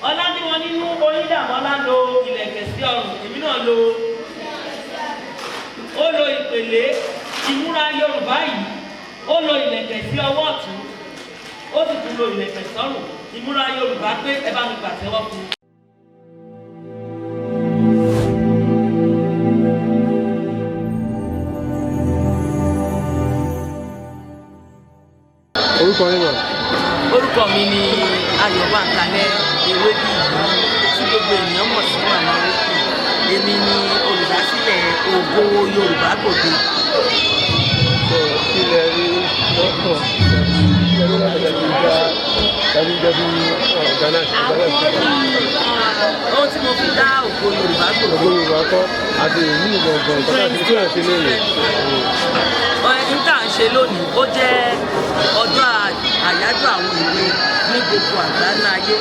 Ọlábíwọn nínú Oyíndàmọ́lá lo ìlẹ̀kẹ̀ sí ọrùn, èmi náà lo, ó lo ìpèlé. Ìmúra Yorùbá yìí, ó lo ìlẹ̀kẹ̀ sí ọwọ́ ọ̀tún, ó sì tún lo ìlẹ̀kẹ̀ sọ́rùn. Ìmúra Yorùbá pé, ẹ bá mi pàtẹ́wọ́ fún un. Orúkọ yín mà? Orúkọ mi ni Ayọ̀ Báńkalẹ̀ Ewébíyì, tí gbogbo ènìyàn mọ̀ sí Màmá Rókì. Èmi ni olùdásílẹ̀ Ògo Yorùbá Gbòde. Sọ kí lẹ rí lọ́kàn, kí lẹ rí lọ́kàn tàbí dá tàbí jẹ́ bí organize organize? Ohun tí mo fi dá Ògo Yorùbá Gbòde. Ògo Yorùbá kọ́ àti èyí gbọ̀ngàn nǹkan láti tí wọ́n ṣe lónìí. Ohun tá à ń ṣe lónìí, ó jẹ́ ọjọ́ àyájọ́ àwọn èwe ní gbogbo àgbáńlá ayé.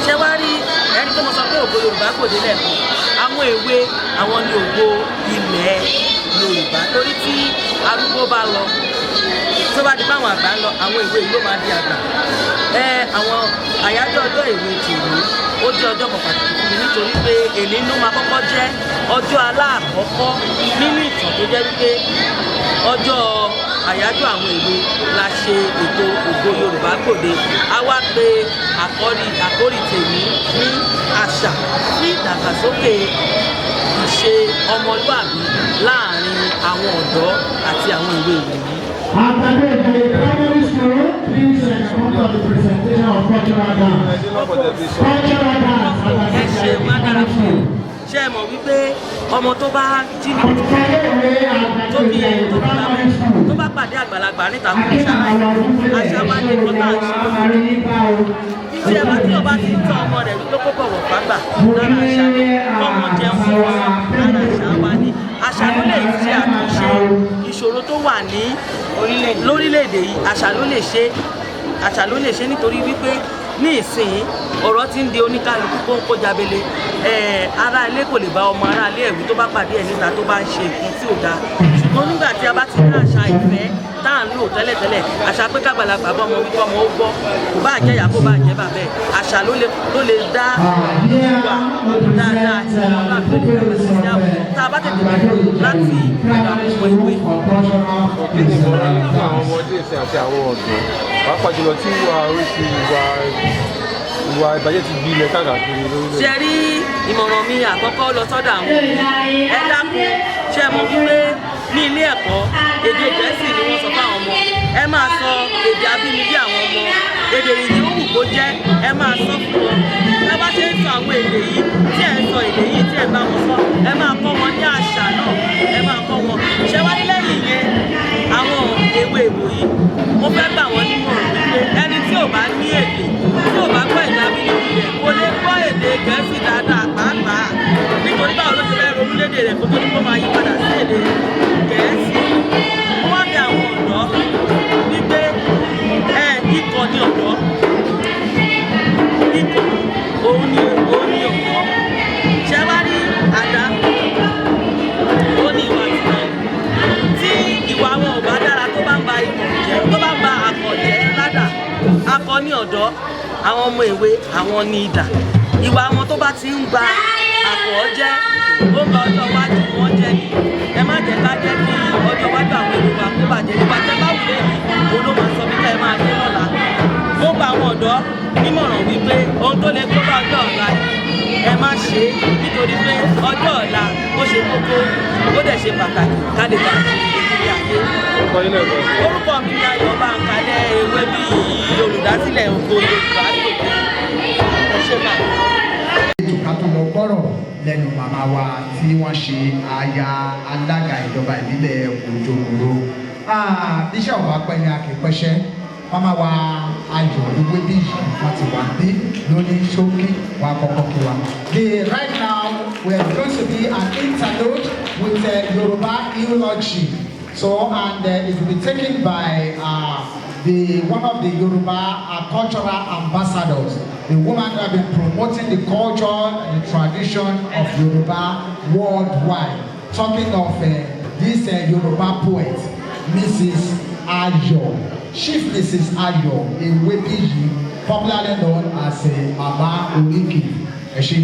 Ṣé wá rí ẹni tó mọ sọ pé Ògo Yorùbá Gbòde lẹ́ẹ̀kan, àwọn èwe, àwọn ni ògo ilẹ̀ Yorùbá, torí tí arúgbó bá lọ, tó bá di báwọn àgbà ń lọ, àwọn èwe yìí ló máa di àgbà. Ẹ àwọn àyájọ́ ọjọ́ èwe tòní, ó jẹ́ ọjọ́ kan pàtàkì fún mi, nítorí pé èní ló máa kọ́kọ́ jẹ́ ọjọ́ aláàkọ́kọ́ nínú ìtàn tó jẹ́ wípé ọjọ́ àyájọ́ àwọn èwe la ṣe ètò Ògo Yorùbá Gbòde. A wá pé àkórí tèmi ní àṣà fún ìdàgbàsókè ìṣe ọmọlúàbí láàrin àwọn ọ̀dọ́ àti àwọn èwe ìwòyí. Àgbàdo Ìjàyè Primary School, please come for the presentation of cultural dance. Cultural dance, Àgbàdo Ẹ ṣe Ìjàyè má dára Primary fún School. un. Ṣé ẹ mọ̀ wípé ọmọ tó bá jí ní Olùkọ́léèwé tó Àgbàdo bí Ìjàyè tó bí bàbá Primary School. tó bá pàdé àgbàlagbà níta, kò ní ṣàlàyé. Àṣà wa ní nǹkan tá à ń ṣe. Tí ẹ bá tí ọba ti ń tọ́ ọmọ rẹ̀ wípé kó bọ̀wọ̀ fágbà, lára àṣà ni. Kọ́mọ jẹun fún wọn, lára àṣà wa ni. Àṣà ló lè ṣe àtúnṣe ìṣòro tó wà ní lórílẹ̀‐èdè yìí. Àṣà ló lè ṣe, àṣà ló lè ṣe, nítorí wípé ní ìsìn, ọ̀rọ̀ ti ń di oníkálukú kó ń kó jábele. Ará ilé kò lè bá ọmọ ará ilé ẹ̀wí tó bá pàdé ẹ̀ níta tó bá ń ṣe nǹkan tí ò dáa. Ṣùgbọ́n nígbà tí a bá ti ní àṣà ìfẹ́ tá à ń lò tẹ́lẹ̀tẹ́lẹ̀, àṣà pé kágbàlagbà bọ́ ọmọ wípé ọmọ ó gbọ́, kò bá jẹ́ ìyá, kó bá jẹ́ bàbá ẹ̀, àṣà ló lè dá ìwà dáadáa àti ọmọlúwàbí ló lè dàgbà sí àwùjọ tá a bá tètè bẹ̀rẹ̀ láti ọ̀dọ̀ àwọn ọmọ ìwé. Kí ni ìmọ̀ràn yín fún àwọn ọmọdé ìsìn àti àwọn ọ̀dọ́, pàápàá jùlọ tí ìwà oríṣi ìwà ìbàjẹ́ ti gbilẹ̀ káàkiri lórílẹ̀? Ṣe rí, ìmọ̀ràn mi àkọ́kọ́ lọ sọ́dọ̀ àwọn òbí. Ẹ dákun, ṣe mọ̀ wípé ní ilé ẹ̀kọ́, èdè Gẹ̀ẹ́sì ni wọ́n sọ fáwọn ọmọ. Ẹ máa sọ èdè abínibí àwọn ọmọ, èdè yìí ó wù kó jẹ́, ẹ máa sọ fún wọn. Ẹ bá ṣe ń sọ àwọn èdè yìí, tí ẹ ń sọ èdè yìí, tí ẹ bá wọn sọ, ẹ máa kọ́ wọn ní àṣà náà, ẹ máa kọ́ wọn. Ṣe wá ní lẹ́yìn yẹn, àwọn èwe ìwòyí, mo fẹ́ gbà wọ́n nímọ̀ràn wípé ẹni tí ò bá ní èdè, tí ò bá gbọ́ èdè abínibí rẹ̀, kò lè gbọ́ èdè Gẹ̀ẹ́sì dáadáa pàápàá, nítorí báwo ló ti fẹ́ ronú lédè rẹ̀ kó tó ní kó máa yí padà sí èdè Gẹ̀ẹ́sì? Mo wá bẹ̀ àwọn ọ̀dọ́ wípé ẹ ikọ̀ ní ọ̀dọ́, ikọ̀ òun ni ọ̀dọ́. Ṣé wá rí àdá, ó ní ìwà tiwọn. Tí ìwà wọn ò bá dára, tó bá ń ba ikọ̀ jẹ́, tó bá ń ba akọ̀ jẹ́ ládà, akọ ní ọ̀dọ́, àwọn ọmọ èwe, àwọn ní idà. Ìwà wọn tó bá ti ń ba akọ̀ jẹ́, ó ń ba ọjọ́ iwájú wọn jẹ́ ni. Ẹ má jẹ́ ká jẹ́ kí ọjọ́ iwájú àwọn èwe wa kó bàjẹ́. Ìwà tẹ́ bá wù lẹ́yìn, òun ló máa sọ bí ká ẹ máa dé lọ́la. Mo gba àwọn ọ̀dọ́ nímọ̀ràn wípé ohun tó lè kó bá ọjọ́ ọ̀la yìí, ẹ má ṣe é, nítorí pé ọjọ́ ọ̀la, ó ṣe kókó, ó dẹ̀ ṣe pàtàkì ká lè bá ṣe ìrírí ayé. Orúkọ yín lẹ́ẹ̀kan sí? Orúkọ mi ni Ayọ̀ Báńkalẹ̀ Ewébíyì, olùdásílẹ̀ Ògo Yorùbá Gbòde. Ẹ ṣe máa. Ètò ká tó lọ gbọ́rọ̀ lẹ́nu màmá wa tí wọ́n ṣe aya alága ìjọba ìbílẹ̀ Òjòkòrò. Bíṣẹ́ ọ̀bá pẹ́ ní akẹ́pẹ́ṣẹ́, màmá wa Ayọ̀ Ewébíyì, wọ́n ti wà bí lóní ṣókí wọn àkọ́kọ́ kí wa. The right now we are going to be an interlude with Yoruba eulogy. So and it will be taken by the one of the Yoruba cultural ambassadors, the woman who have been promoting the culture and the tradition of Yoruba worldwide. Talking of this Yoruba poet, Mrs. Ayo, Chief Mrs. Ayo Ewebiyi. popularly known as Mama Oriki. Ẹ ṣé.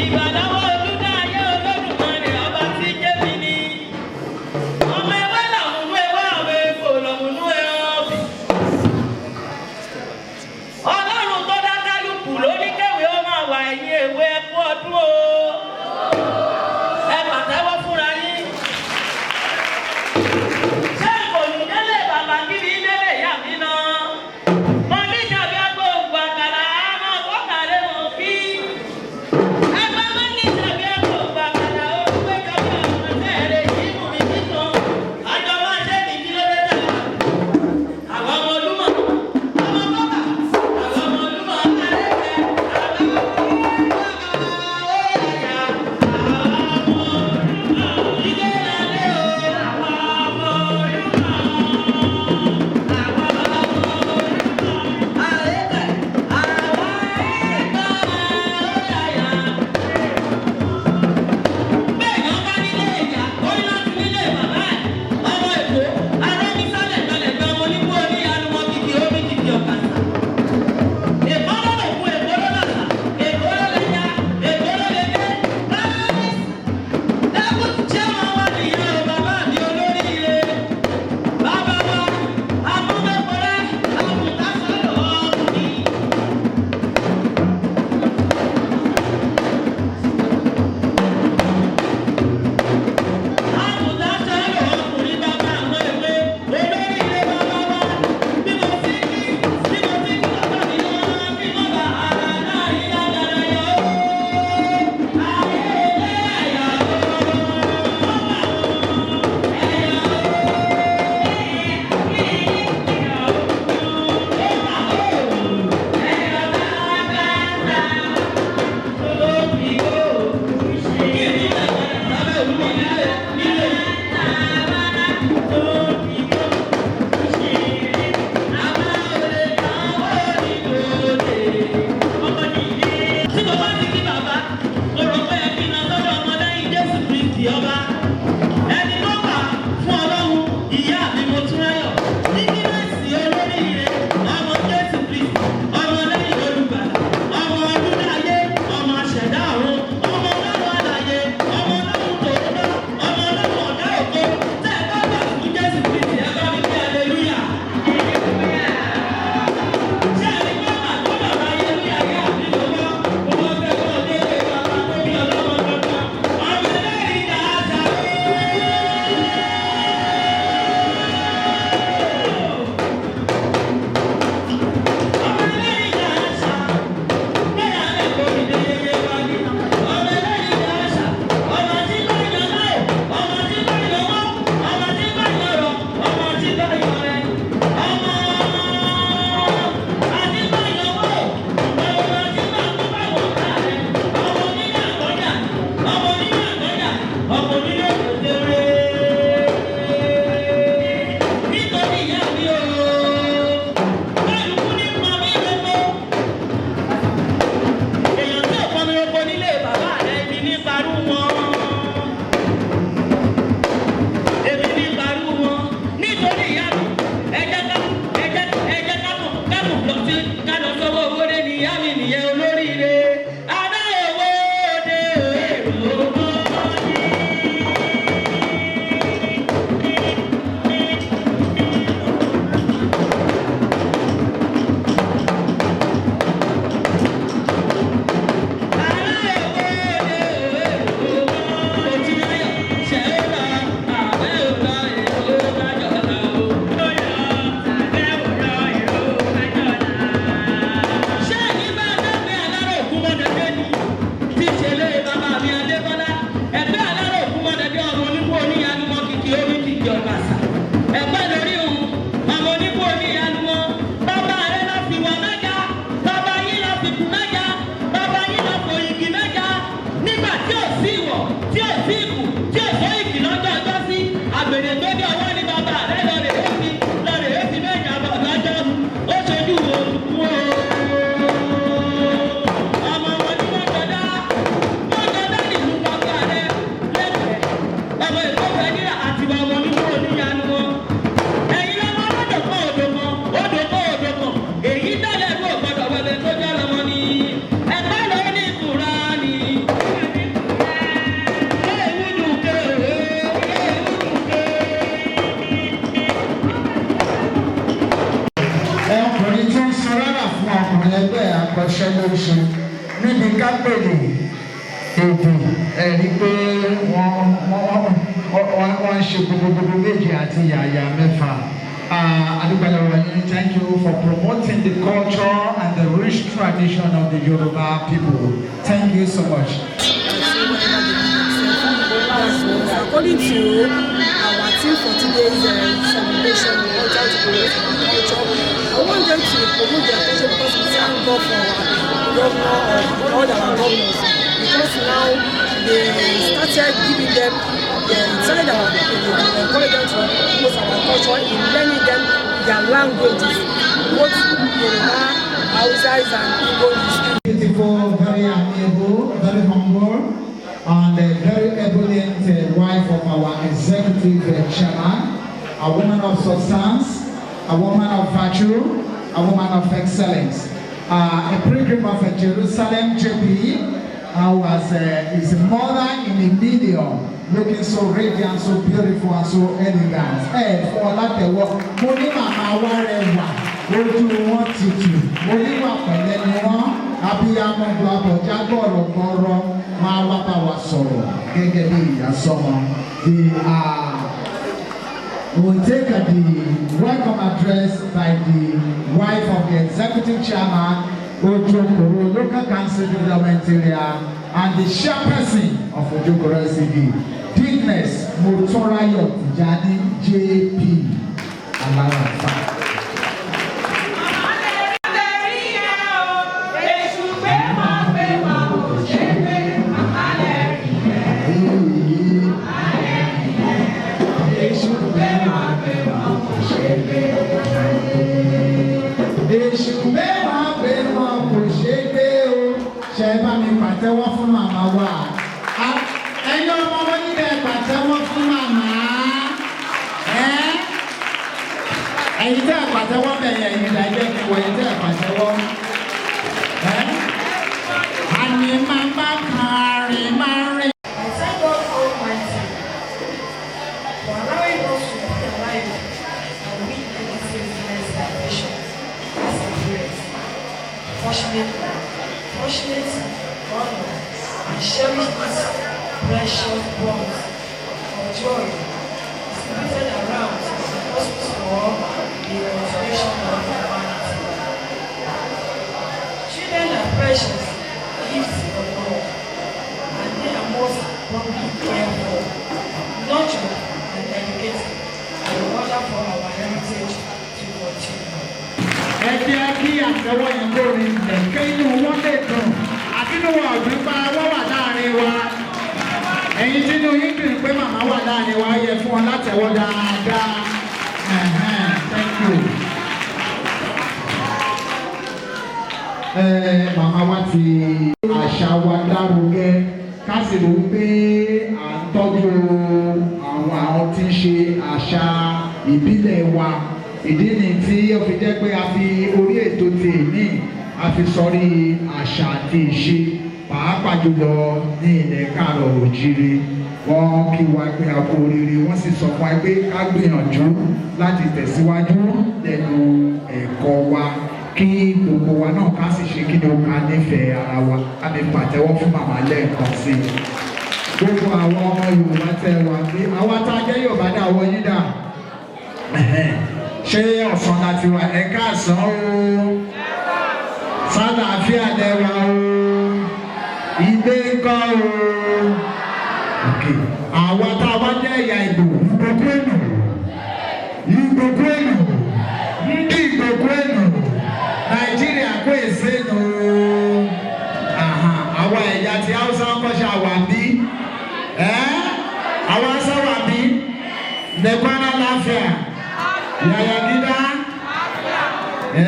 Ìbàdàwọ̀ olùdáyé Olódùmarè ọba tí jẹ́mi ni. Ọmọ ewé làmúnú ewé àwọn egbò làmúnú ẹ̀ọ́bì. Ọlọ́run tó dá kálukú ló ní kéwì ó máa wà ẹ̀yìn èwe ẹkú ọdún o. Ẹ pàtẹ́wọ́ fúnra yín. Ṣé kò ní délé bàbá kí ni délé ìyá mi náà? Mo ní ìjàmbá agbóhùn àkàrà á máa wọ́kàrẹ́ wọn kí. Ẹgbẹ́ máa ní ìjàmbá agbóhùn àkàrà ó péjọ bí ọmọ tẹ́ẹ̀rẹ̀ yìí mú mi títàn. Àjọ máa ṣe ní kí ló dé tẹ̀lé. Àwọn ọmọ olúmọ̀, ọmọ bàbà, àwọn ọmọ olúmọ̀ alẹ́ rẹ̀, àwọn ọmọ Ọkùnrin ẹgbẹ́ akọ́ṣẹ́ ló ń ṣe níbi kápẹ́lì èdè ẹ̀rí pé wọ́n ń ṣe gbogbogbò méje àti yàyà mẹ́fà. Adúgbàlọ́wọ́ yín, thank you for promoting the culture and the rich tradition of the Yoruba people. Thank you so much. According to our theme for today's celebration, we want them to promote our culture. I want them to promote their culture because we thank God for our governor, of all our governors, because now they started giving them, they inside our, they encourage them to promote our culture in learning them their languages, both Yoruba, Hausa and Igbo in school. Beautiful, very amiable, very humble, and a very ebullient wife of our executive chairman, a woman of substance, a woman of virtue, a woman of excellence. A pilgrim of Jerusalem JP, was his mother in a million, looking so radiant, so beautiful, and so elegant. Ẹ fún ọ látẹ̀wọ́, mo ní màmá wa rẹwà, ojú wọn tutù, oníwà pẹ̀lẹ́ ni wọ́n, abiyamọ gbàbọ̀já gbọ̀rọ̀gbọ̀rọ̀ máa wá bá wa sọ̀rọ̀ gẹ́gẹ́ bí ìyá sọ́mọ. The will take the welcome address by the wife of the executive chairman, Ojokoro Local Council Development Area, and the chairperson of Ojokoro LCD, Deaconess Motorayo Tijani JP Alarafa. Èṣù gbé wọn gbé wọn kò ṣe gbé màmá lẹ́rìí rẹ̀. Èṣù gbé wọn gbé wọn kò ṣe gbé. Èṣù gbé wọn gbé wọn kò ṣe gbé o. Ṣé ẹ bá mi pàtẹ́wọ́ fún màmá wa? Ẹ̀yin ọmọ wọn níbẹ̀, pàtẹ́wọ́ fún màmá. Ẹ́ ẹ̀yin tẹ́ ẹ pàtẹ́wọ́ bẹ̀yẹ̀, ẹ̀yin ìdájẹ́ kí wọ̀ ẹ̀yin tẹ́ ẹ pàtẹ́wọ́. Ẹ́ àní màmá kan rìn máa rìn. I thank God Almighty for allowing us to be alive and witness this next celebration as a parent. Fortunate to honor and cherish these precious bonds of joy distributed around the cosmos for the continuation of humanity. Children are precious gifts of God, and they are most properly cared for, nurtured, and educated in order for our heritage to continue. Ẹ jẹ́ kí àtẹ́wọ́ yẹn kó rin ilẹ̀ kí inú wọn lè dùn àbínú wa ọ̀dùn pa wọ́n wà láàrin wa. Ẹ̀yin tínú yín dùn pé màmá wà láàrin wa, yẹ fún wọn látẹ̀wọ́ dáadáa. Ẹ̀hẹ́n, thank you. Ẹ màmá wa ti àṣà wa lárugẹ, ká sì rí wípé à ń tọ́jú àwọn tí ń ṣe àṣà ìbílẹ̀ wa. Ìdí ni tí ó fi jẹ́ pé a fi orí ètò tèmi a fi sọrí àṣà àti ìṣe, pàápàá jùlọ ní ilẹ̀ káàrọ̀ òjíire. Wọ́n kí wa pé a kú oríire, wọ́n sì sọ fún wa pé ká gbìyànjú láti tẹ̀síwájú lẹ́nu ẹ̀kọ́ wa, kí gbogbo wa náà ká sì ṣe kí ni o, ká nífẹ̀ẹ́ ara wa. Ká lè pàtẹ́wọ́ fún màmá lẹ́ẹ̀kan sí i. Gbogbo àwọn ọmọ Yorùbá tẹ wá pé àwa tá a jẹ́ Yorùbá dà wọ yín dà. Ṣé ọ̀sán láti wà? Ẹ káàsán o, sálàáfíà lẹ́wà o, ilé ńkọ́ o? Ok, àwa tá a wá jẹ́ ẹ̀yà Ìgbò, Igbo kwenu, Igbo kwenu, ndị Igbo kwenu, Nàìjíríà kó èsè nù. Àwa ẹ̀yà tí Hausa ń kọ́ṣẹ́ àwà bí ẹ́, àwa Hausa wà bí lẹ́kọ́nà láfíà yàyà gíga ẹ́.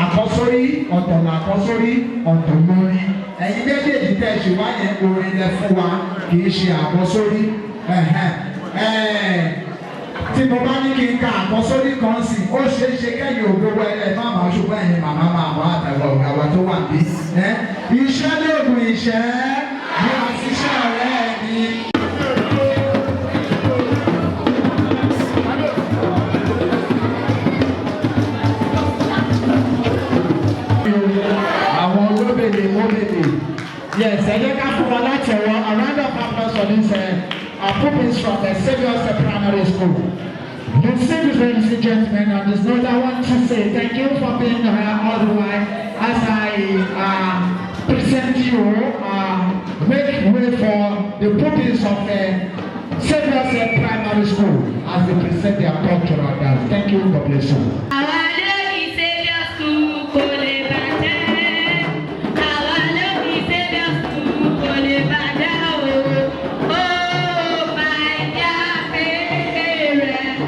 Àkọ́sórí ọ̀tọ̀ làkọ́sórí, ọ̀tọ̀ lórí. Ẹ̀yin méjèèjì tẹ̀ ṣe wá yẹn, orin lẹ fún wa, kì í ṣe àkọ́sórí. Tí mo bá ní kí n ka àkọ́sórí kan sí, ó ṣeé ṣe kẹ́yìn ògbówó ẹ má máa, ṣùgbọ́n ẹ̀yin màmá máa mọ́ àtàwọn ọ̀gá wa tó wà bí. Iṣẹ́ lóògùn ìṣẹ́ bí a ti ṣe ọ̀rẹ́ mi. Yes, ẹ jẹ́ ká fún wọn láti ẹ̀wọ̀. A round of applause for this pupils from the Saviour's Primary School. Distinguished ladies and gentlemen, on this note, I want to say thank you for being here all the while as I present you, make way for the pupils of the Saviour's Primary School as they present their cultural dance. Thank you. God bless you. Àwa ló ní Saviour School, kò lè bàjẹ́. Àwa ló ní Saviour School, kò lè bàjẹ́ o. Oh my dear parents,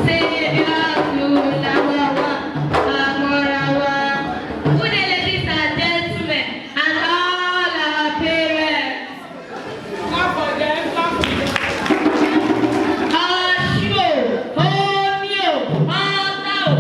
Saviour School làwọn wa, àmọ́ra wa. Good day, ladies and gentlemen, and all our parents. Ọ̀ṣun o, omi o, ọ̀tá o,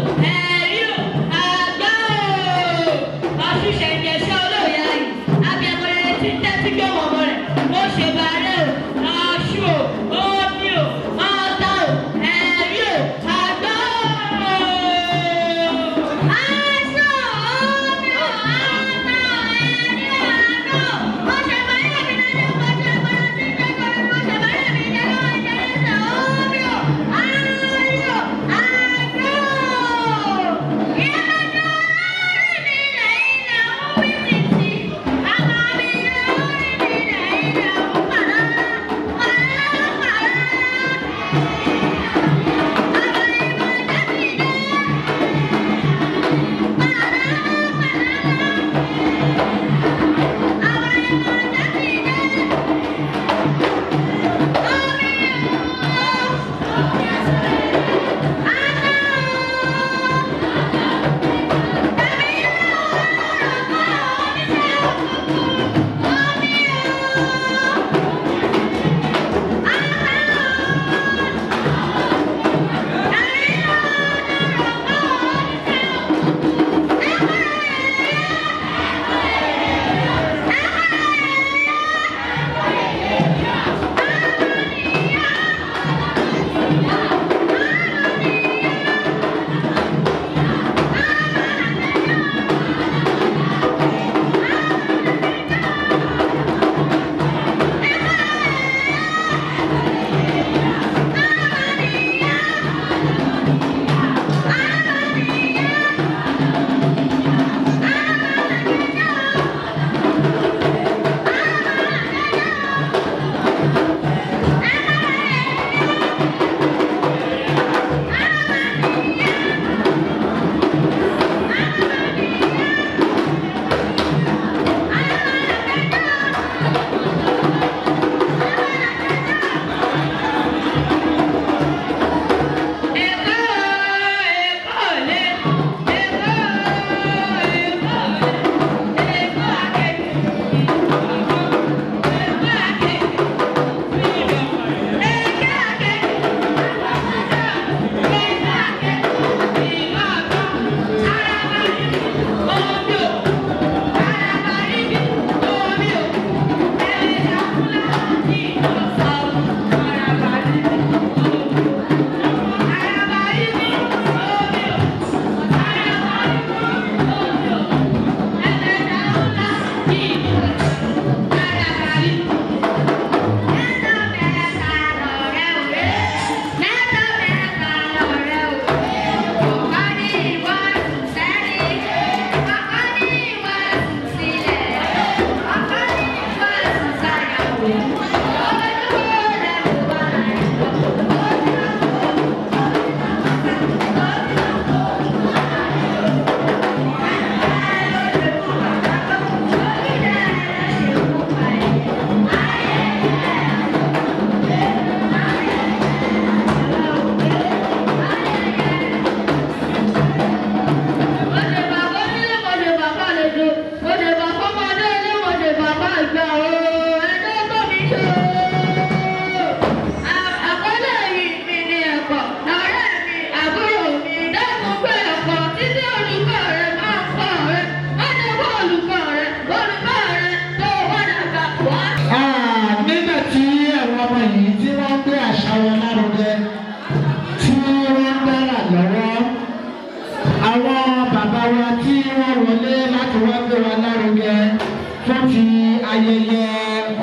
Ayẹyẹ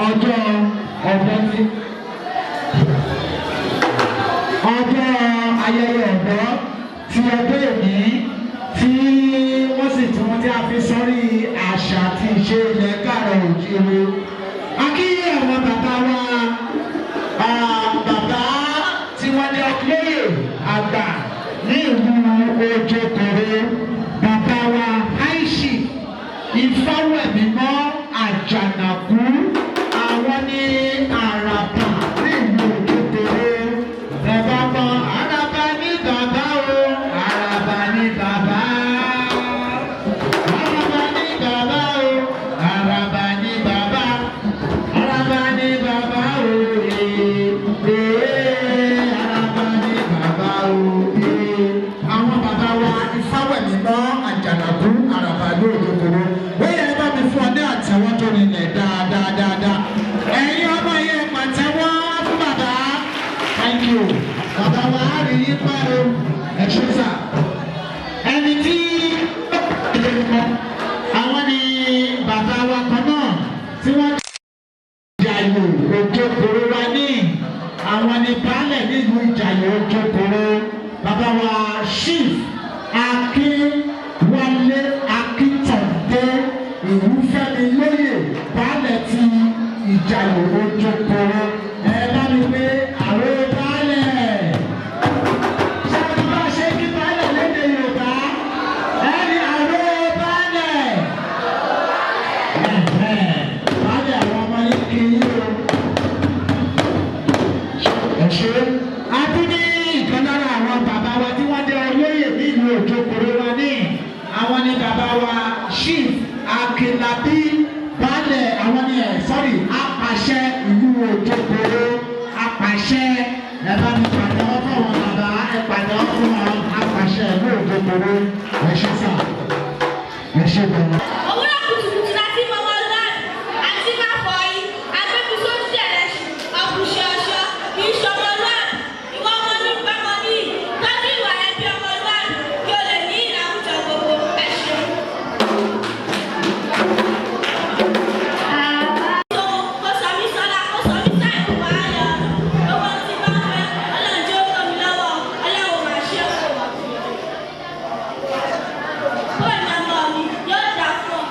ọjọ́ ọ̀dọ́ tí ọjọ́ ayẹyẹ ọ̀dọ́ ti ọdún èní tí wọ́n sì tún tí a fi sọrí àṣà àti ìṣe ilẹ̀ káàrọ̀ òjíire. A kí àwọn bàbá wa, bàbá tí wọ́n ní ọkùnrin àgbà ní ìlú Ojokoro, bàbá wa Aishi Ifáwẹ̀mímọ́ Àjànàkú, àwọn ní àràbà ní ìlú Ojokoro. Bàbá mọ àràbà ní bàbá o, àràbà ní bàbá. Àràbà ní bàbá o, àràbà ní bàbá. Àràbà ní bàbá o, ee, ee, àràbà ní bàbá o, ee. Àwọn bàbá wa Ifáwẹ̀mímọ́ Àjànàkú àràbà ní Ojokoro. Bóyá ẹ bá mi fún ọ ní àtẹ̀wọ́ tó rinlẹ̀ dáadáa dáadáa. Ẹ̀yin ọmọ yẹn, pàtẹ́wọ́ fún bàbá. Thank you. Bàbá wa, á rí yín pẹ́ o. Ẹ ṣé sà. Ẹni tí àwọn ni bàbá wa kan náà tí wọ́n Ìjàyè Òjòkòrò wa ní, àwọn ni baálẹ̀ nílùú Ìjàyè Òjòkòrò, bàbá wa Chief Akínwálé Akíntọ̀dé Ìwúfẹ́mi lóyè, baálẹ̀ ti Ìjàyè Òjòkòrò. Ẹ bá mi pé àwọn baálẹ̀ ṣé wọ́n bá ṣe kí baálẹ̀ lédè Yorùbá, ẹni àwọn baálẹ̀ baálẹ̀, àwọn ọmọ yín kì í o. Ẹ ṣe. A tún ní ìkan lára àwọn bàbá wa tí wọ́n jẹ́ olóyè nílùú Òjòkòrò wa ní, àwọn ní bàbá wa Chief Akínlábí baálẹ̀, àwọn ní ẹ̀ sọ́rí, apàṣẹ ìlú Òjòkòrò, apàṣẹ. Ẹ bá mi pàtẹ́wọ́ fún àwọn bàbá, ẹ pàtẹ́wọ́ fún wọn, apàṣẹ ìlú Òjòkòrò. Ẹ ṣe sà, ẹ ṣe bẹ̀rẹ̀. Òwúrọ̀ kùtùkùtù láti mọ ọmọlúwàbí àti máa fọ yín agbẹ́bísójú ẹ̀rẹ́sì ọ̀bùṣẹ̀ ọ̀ṣọ́ kì í ṣọmọlúwàbí. Ìwọ ọmọ ní gbọ́mọ ní, tọ́jú ìwà ẹbí ọmọlúwàbí kí o lè ní ìlàwùjọ gbogbo. Ẹ ṣeun. Kó sọ mí sọ́lá, kó sọ mí sáì wáyà owó tí bá fẹ́. Ọlọ́run jẹ́ ó ràn mí lọ́wọ́. Ọlọ́run máa ṣe é fún wa. Bóyá ọmọ mi yóò dà fún ọ.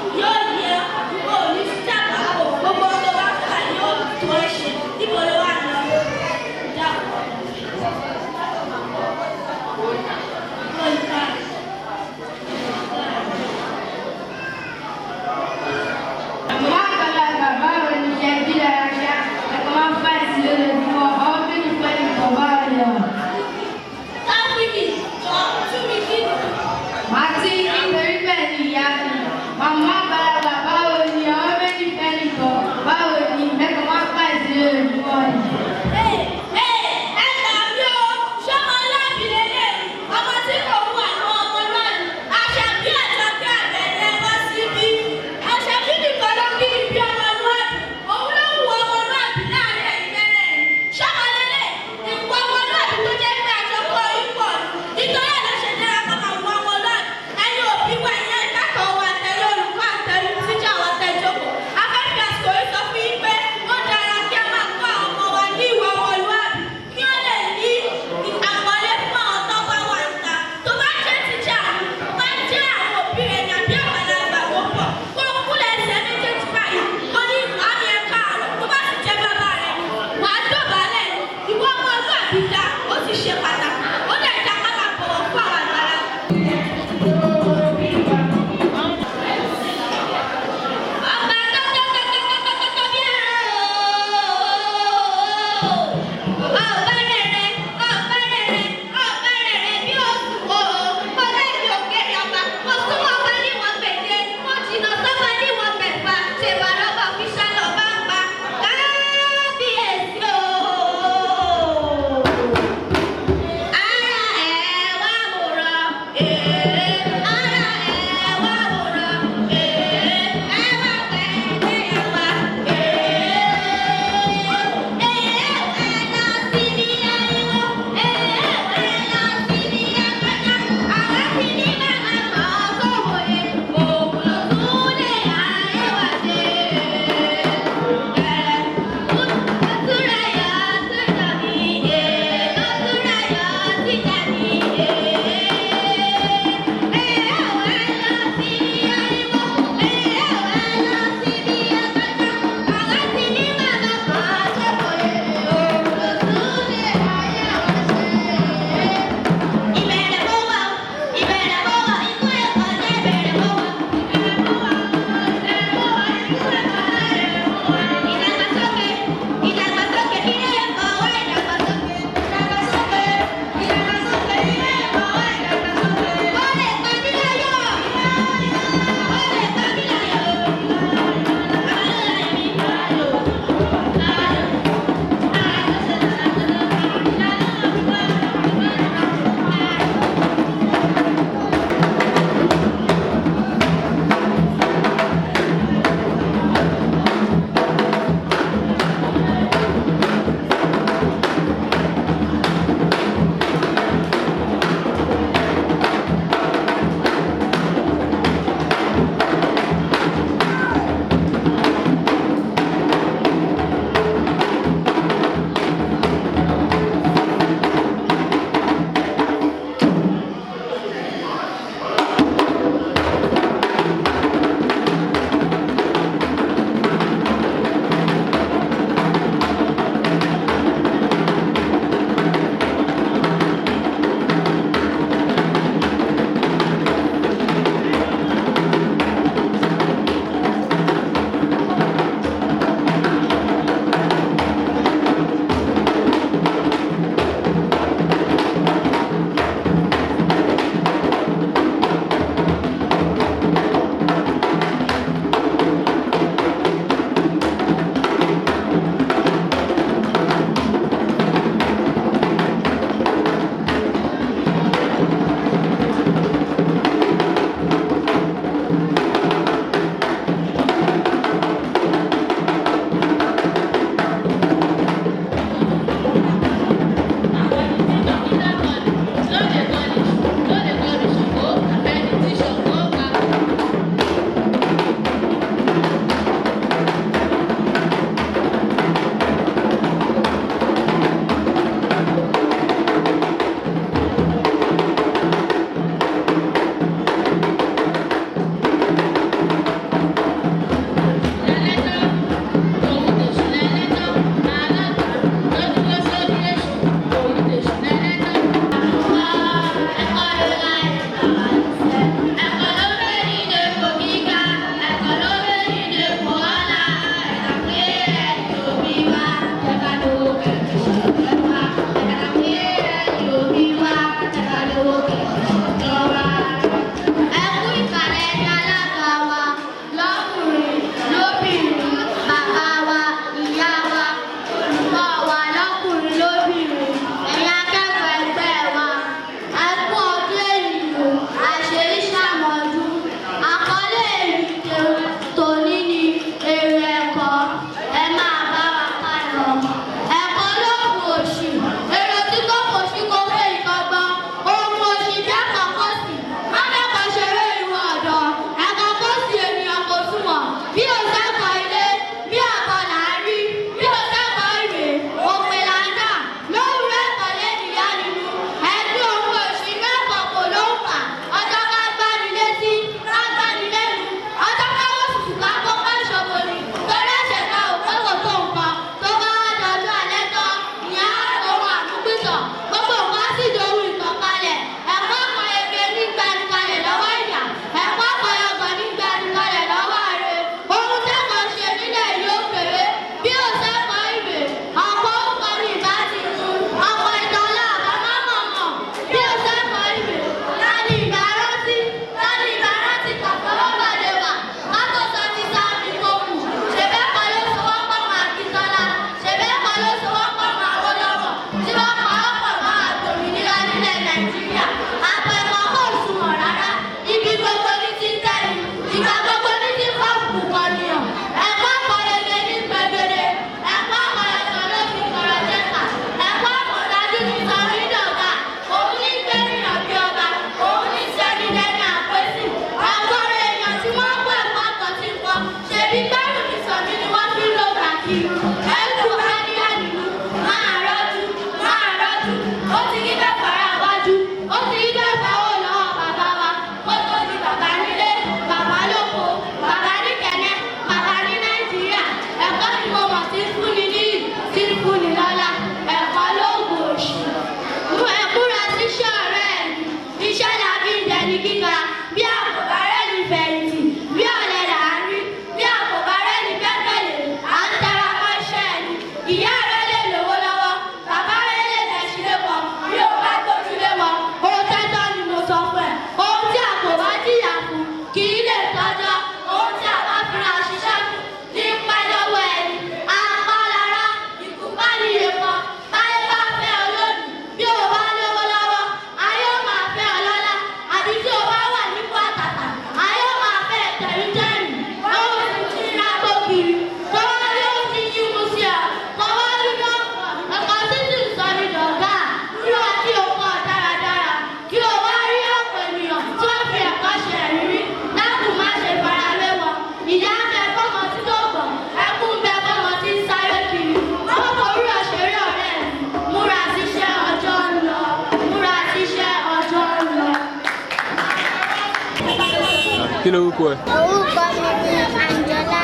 Lorúkọ ẹ? Orúkọ mi ni Anjola.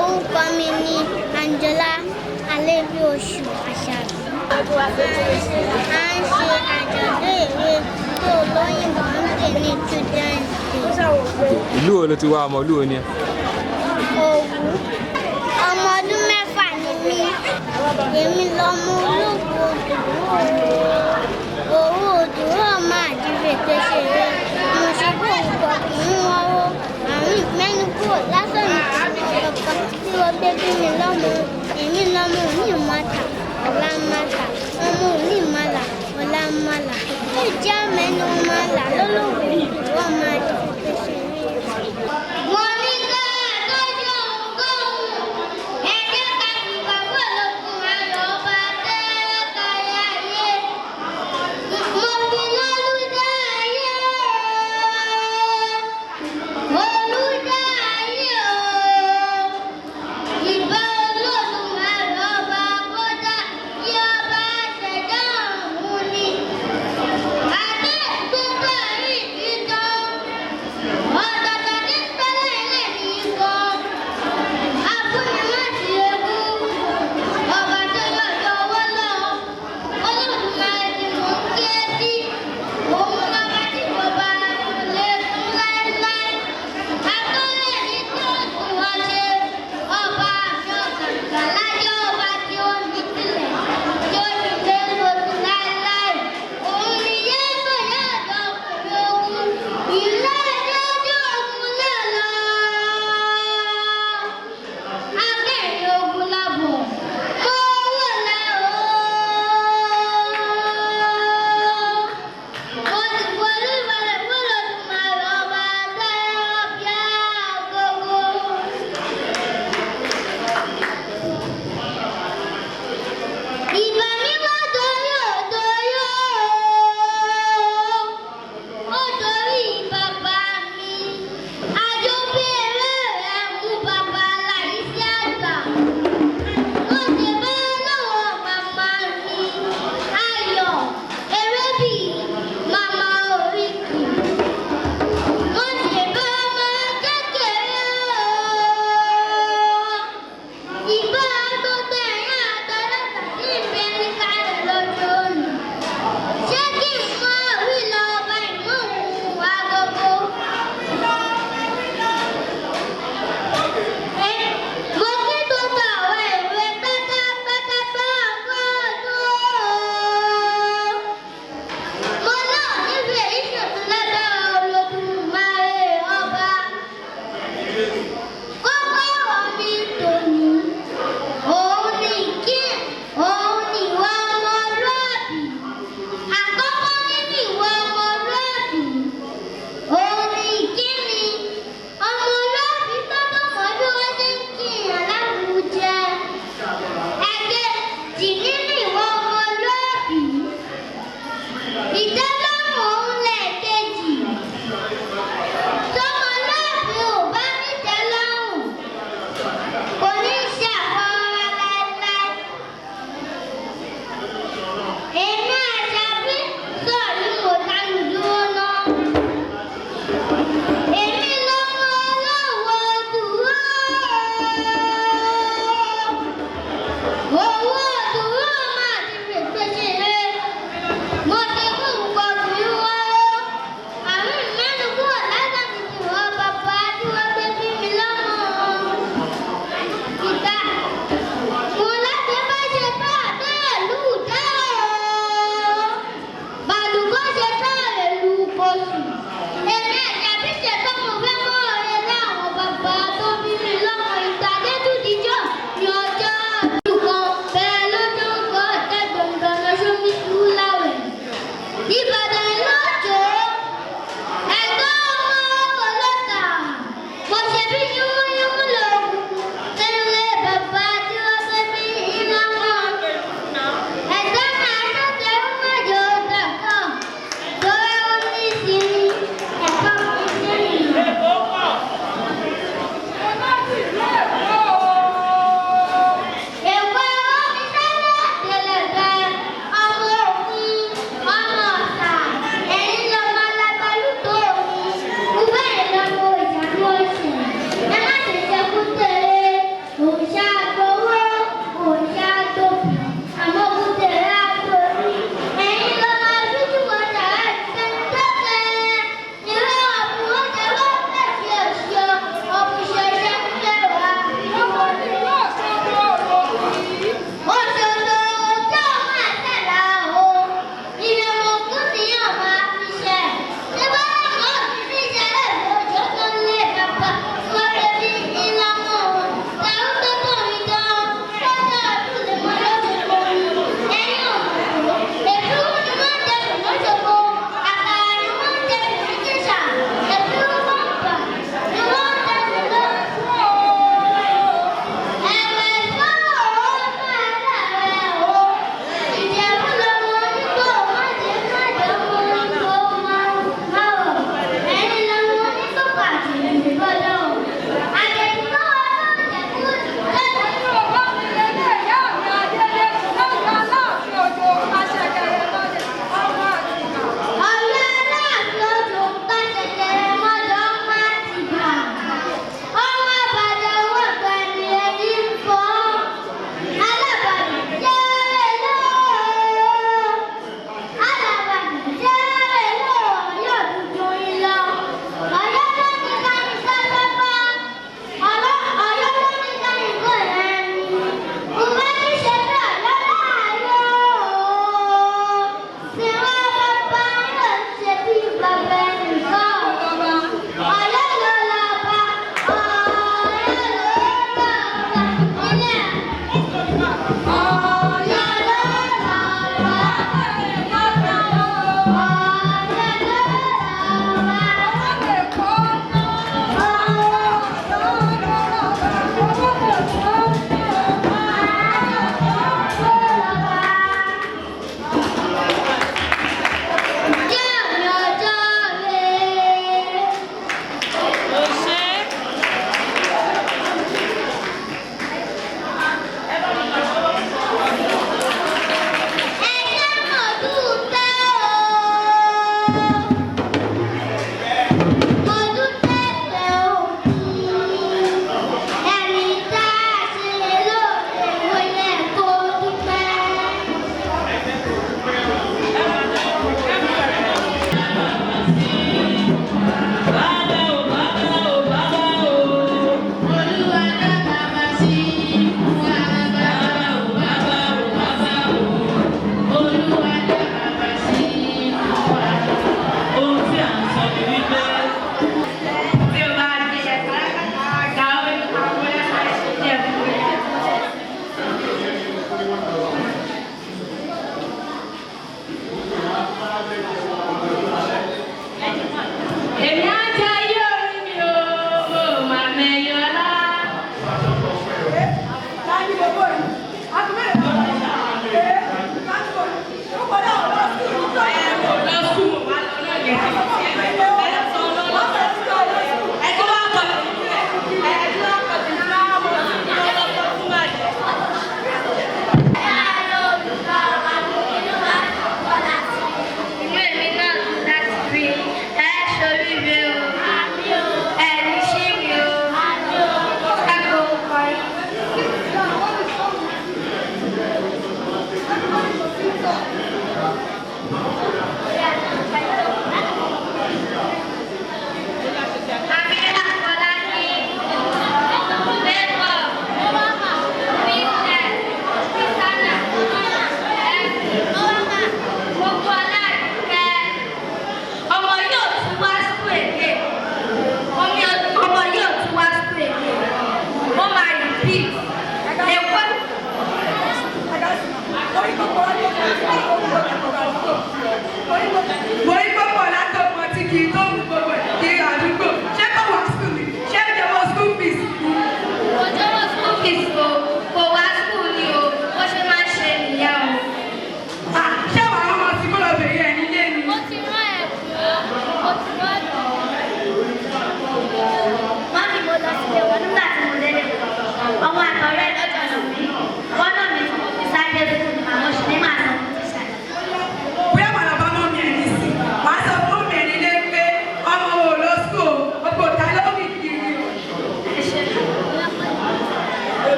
Orúkọ mi ni Anjola Alébíoṣù Àṣàbí. À ń ṣe àjọ̀dún èwe tó olóyìnbó ń pè ní Children's Day. Ìlú wo ló ti wá? Ọmọ ìlú wo ni ẹ? Òwú. Ọmọ ọdún 6 ni mí. Èmi lọmọ ológo òdùrú. Òwú òdùrú ọmọ àdìrètè ṣeré. Mo ṣe bó nǹkan kì í wọ́wọ́. Àrùn mẹ́nu kúrò lásán ní kankan tí wọ́n gbé bí mi lọ́mọ. Èmi lọ́mọ òní mọ́ta, ọ̀la mọ́ta. Ọmọ òní mọ́là, ọ̀la mọ́là. Ó jẹ́ mẹ́nu mọ́là lólógo òdùrú ọmọ àdìrètè ṣeré. Mo ní ká tọ́jú ohunkóhun. Ẹ jẹ́ ká fìgbàgbọ́ lókun ayọ̀ ọba tẹ́lẹ̀ kárí ayé. Mo fi lọ́lúdá ayé o. Olúdá ayé o. Ìbà Olódùmarè ọba kódà kí ọba ṣẹ̀dá ọ̀run ni. Adé gbogbo àrí ìtàn.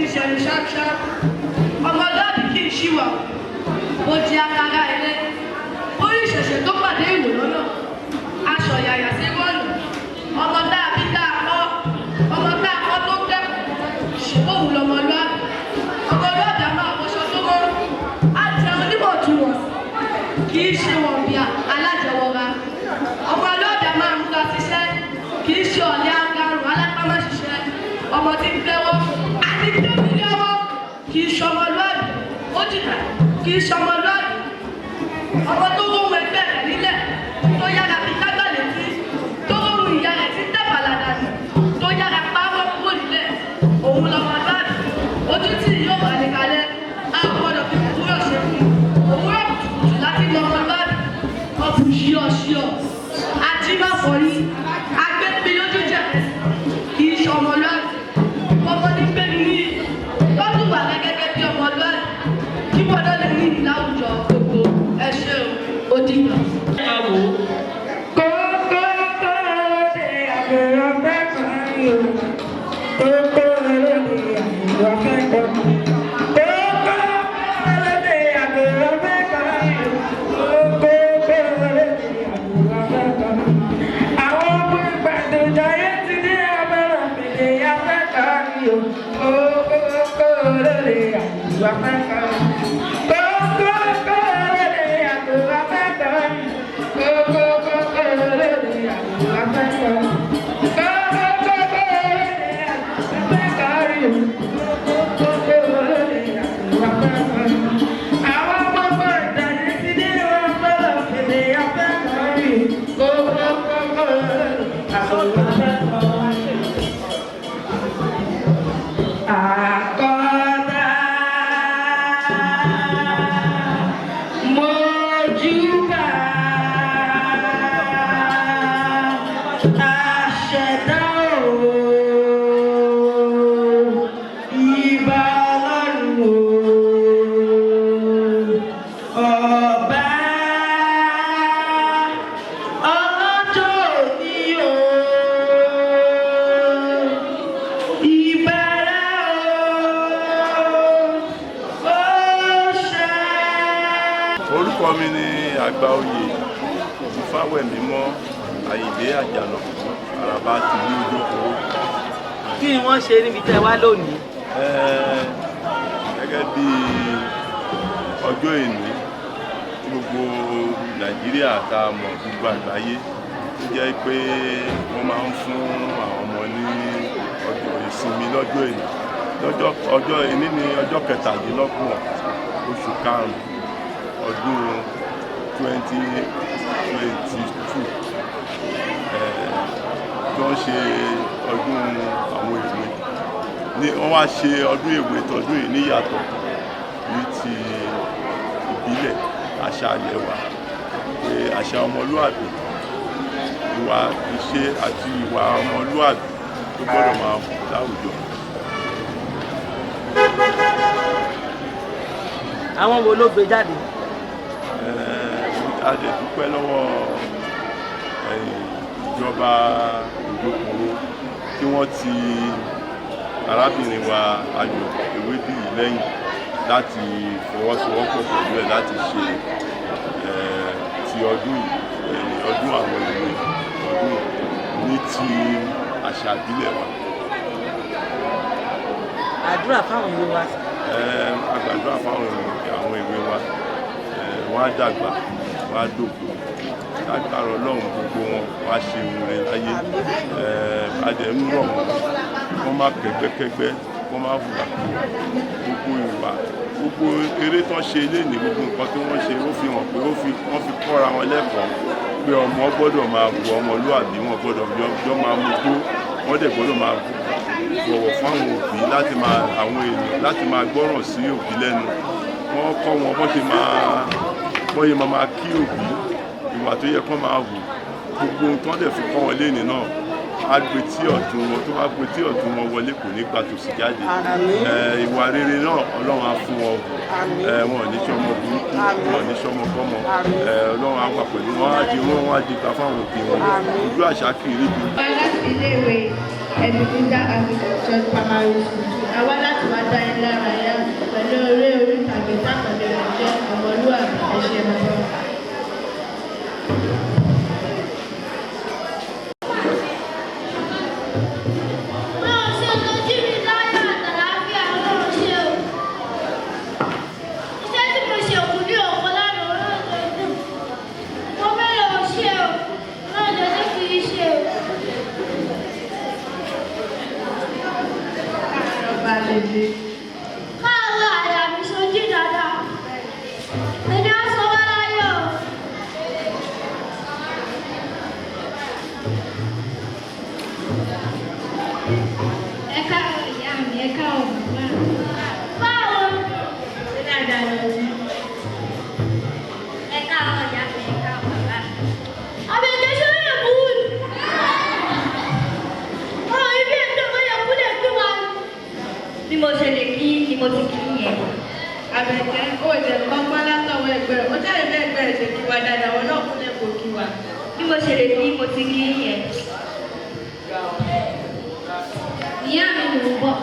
í ṣẹnu ṣáṣá. Ọmọlúàbí kì í ṣìwà, ó jẹ́ akara ilé. Orí ìṣẹ̀ṣẹ̀ tó pàdé ìwò lọ́nà. Aṣọ yàyà sí bọ́ọ̀lù. Ọmọ tá a bí tá a kọ́. Ọmọ tá a kọ́ tó kẹ́kọ̀ọ́. Ṣùgbọ́n lọmọlúàbí. Ọmọlúàbí a máa wọṣọ tó mọ́. Á jẹun níwọ̀ntúnwọ̀nsì. Kì í ṣe wọ̀nbíà alájẹwọra. Ọmọlúàbí a máa múra síṣẹ́. Kì í ṣe ọ̀lẹ agarùn alápámáṣiṣẹ́. Ọmọ tí ń tẹ́wọ́ àti tẹ́mi lọ́wọ́. Kì í ṣọmọlúàbí. Ó jìnnà. Kì í ṣọmọlúàbí. Ọmọ tó róhun ẹgbẹ́ rẹ̀ nílẹ̀ tó yára fi tágbà létí, tó róhun ìyá rẹ̀ tí ń tẹ̀fàlà dànù, tó yára pawọ́ kúrò nílẹ̀, òun lọmọlúàbí. Ojú tí yóò wà ní kalẹ̀, a ò gbọ́dọ̀ fi òwúrọ̀ ṣe fún un. Òwúrọ̀ kùtùkùtù láti mọ ọmọlúàbí. Ọ̀bùn ṣíọ̀ṣíọ̀, ajímọ̀fọ̀rí, agbẹ́pẹ́ lójú jẹ̀, kì í ṣe ọmọlúàbí. Ọmọ ní gbẹ́ni ní tọ́jú wà rẹ gẹ́gẹ́ bí ọmọlúàbí kí wọ́n náà lè ní ìlú láwùjọ gbogbo. Ẹ ṣé o, ó dìgbà. Àkọ́dá mojúbà aṣẹ̀dá o, ìbà Ọlọ́run o, ọba ọlọ́jọ́ òní o, ìbára o, ó ṣe. Orúkọ mi ni àgbà oyè Ifáwẹ̀mímọ́ Àyìndé Àjànà Àràbà tìlú Ìjókòó. Kí ni wọ́n ṣe níbi tẹ́ wá lónìí? Gẹ́gẹ́ bí ọjọ́ ìní tí gbogbo Nàìjíríà tá a mọ̀, gbogbo àgbáyé, tó jẹ́ pé wọ́n máa ń fún àwọn ọmọ ní ọjọ́ ìsinmi lọ́jọ́ ìní. Lọ́jọ́ ọjọ́ ìní ní ọjọ́ 27 oṣù karùn-ún ọdún 2022 tó ń ṣe ọdún àwọn èwe ní wọ́n wá ṣe ọdún èwe tọdún yìí níyàtọ̀ ní ti ìbílẹ̀ àṣà ilẹ̀ wa, pé àṣà ọmọlúàbí, ìwà ìṣe àti ìwà ọmọlúàbí tó gbọ́dọ̀ máa hù láwùjọ. Àwọn wo ló gbé jáde? A dẹ̀ dúpẹ́ lọ́wọ́ ìjọba Òjòkòrò tí wọ́n ti arábìnrin wa Ayọ̀ Ewébíyì lẹ́yìn láti fọwọ́sowọ́pọ̀ pẹ̀lú ẹ̀ láti ṣe ti ọdún yìí, ọdún àwọn èwe ọdún yìí ní ti àṣà ìbílẹ̀ wa. Àdúrà fáwọn ìwé wa. A gbàdúrà fáwọn àwọn èwe wa, wọ́n á dàgbà, wọ́n á dògbò lágbára Ọlọ́run, gbogbo wọn wọ́n á ṣe ohun rere láyé. A dẹ̀ ń rọ̀ wọ́n kó má kẹ́gbẹ́kẹ́gbẹ́, kó má hùwàkiwà. Gbogbo ìwà, gbogbo eré tán ṣe lénìí, gbogbo nǹkan tí wọ́n ṣe, ó fi hàn pé wọ́n fi kọ́ra wọn lẹ́kọ̀ọ́ pé ọmọ gbọ́dọ̀ máa hùwà ọmọlúàbí, wọn gbọ́dọ̀ jọ máa mugbó, wọ́n dẹ̀ gbọ́dọ̀ máa bọ̀wọ̀ fún àwọn òbí, láti máa àwọn èèyàn, láti máa gbọ́ràn sí òbí lẹ́nu. Wọ́n kọ́ wọn bọ́n ṣe máa máa kí òbí, ìwà tó yẹ kán máa hù. Gbogbo ohun tó ń dẹ̀ fi kọ́ wọn lénìí náà, á gbé tí ọ̀tún wọn, tó bá gbé tí ọ̀tún wọn wọlé, kò ní gbà tòsí jáde. Ìwà rere náà, Ọlọ́run á fún wọn hù. Wọn ò ní sọmọ burúkú, wọn ò ní sọmọ kọ́mọ. Ọlọ́run á wà pẹ̀lú wọn, á di wọn, á di gbà fáwọn òbí wọn. Ojú àṣà kì í rí bí. Láti iléèwé Ebenezer Anglican Church Primary School. A wá láti wá dá yín lára yá pẹ̀lú eré orí ìtàgé tákàlẹ̀ rẹ̀ jẹ́ ọmọlúwàbí. Ẹ ṣé bàbá. Ọlọ́run ṣe tó jí mi láyọ̀ àtàlàáfíà, Ọlọ́run ṣe o. Iṣẹ́ tí mo ṣe kù ní òkú lánàá, Ọlọ́run tó dùn. Mo fẹ́ lọ ṣe o, Ọlọ́run tó kì í ṣe o. Káàárọ̀, àyà mi sojú dáadáa. Ẹni á sọ wá láyọ̀ o. Ẹ káàárọ̀ ìyá mi, ẹ káàárọ̀ bàbá mi. Báwo ni? Ṣé dáadáa lọ sí? Ẹ káàárọ̀ ìyá mi, ẹ káàárọ̀ bàbá mi. Àbẹ̀kẹ́ sórí ẹ̀kú. Ọ̀rọ̀ ibi ètò ìwé kúlẹ̀ kí wa ni. Bí mo ṣe lè kí ni mo ti kí yẹn. Àbẹ̀kẹ́, ó jẹ́ kọ́kọ́ látọwọ́ ẹgbẹ́ rẹ̀, ó jáde bẹ́ẹ̀ ẹgbẹ́ rẹ̀ ṣe kí wa dáadáa, wọn náà kúnlẹ̀ kò kí wa. Bí mo ṣe lè kí mo ti kí yẹn. Ìyá mi mò ń bọ̀.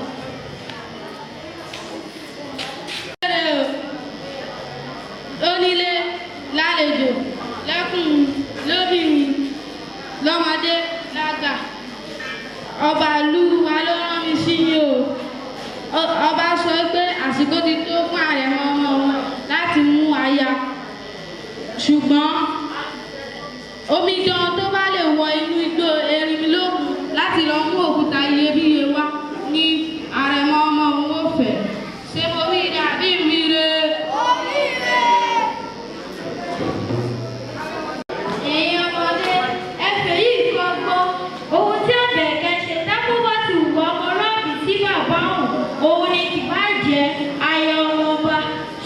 Onílé lálejò, lẹ́kùnrin lóbìnrin, lọ́mọdé lágbà, ọba ìlú wa ló rán mi sí yín o. Ọba sọ pé àsìkò ti tó fún àrẹ̀mọ ọmọ wọn láti mú aya, ṣùgbọ́n omidan tó bá lè wọ inú igbó Erinmilókun láti lọ mú òkúta iyebíye wá ní àrẹ̀mọ ọmọ òun ò fẹ́. Ṣé mo wí dàbí mi re? Ẹ̀yin ọmọdé, ẹ fèyí kọ́gbọ́n. Ohun tí Àbẹ̀kẹ́ ṣe tákù bá ti wù ọmọlúàbí sí bàbá òun, òun ni kì bá jẹ́ aya ọmọ ọba.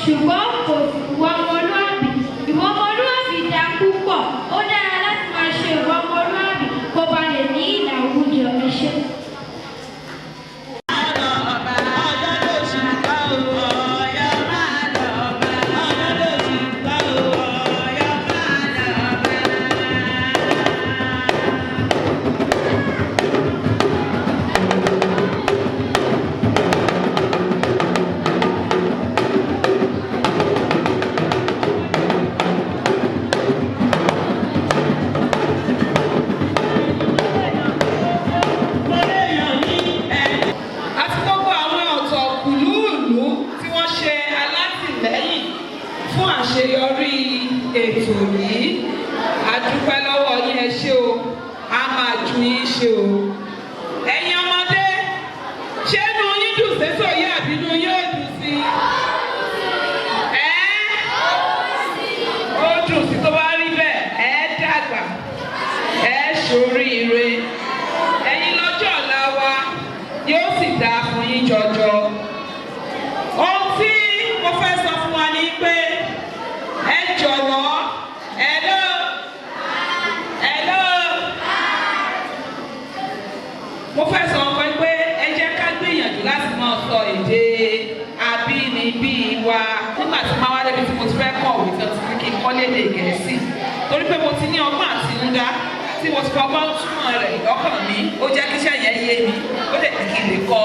Ṣùgbọ́n kò sì wù ọmọlúàbí. Ìwà ọmọlúàbí da púpọ̀. Ó dára láti máa ṣe ìwà ọmọlúàbí kó ba lè ní ìlàwùjọ. Ẹ ṣé. Àti gbogbo àwọn ọ̀tọ̀kùlúùlú tí wọ́n ṣe alátìlẹ́yìn fún àṣeyọrí ètò yìí. A dúpẹ́ lọ́wọ́ yín, ẹ ṣé o, a máa ju yín ṣe o. Ẹ̀yin ọmọdé, ṣé inú yín dùn sétò yìí àbí inú yín ò dùn sí i? Ẹ́ ó dùn sí. Tó bá rí bẹ́ẹ̀, ẹ dàgbà, ẹ ṣoríire, ẹ̀yin lọ́jọ́ ọ̀la wa yóò sì dáa fún yín jọjọ. Ohun tí mo fẹ́ sọ fún wa ni pé ẹ jọ̀wọ́, hello, hello, mo fẹ́ sọ fún ẹ pé ẹ jẹ́ ká gbìyànjú láti máa sọ èdè abínibí wa. Nígbà tí máa wá débi tí mo ti fẹ́ kọ̀wé tí wọ́n ti ní kí n kọ́ lédè Gẹ̀ẹ́sì, torí pé mo ti ní ọgbọ́n àtinúdá tí mo ti fọgbọ́n túmọ̀ rẹ̀ lọ́kàn mi, ó jẹ́ kí iṣẹ́ yẹn yé mi, ó dẹ̀ jẹ́ kí n lè kọ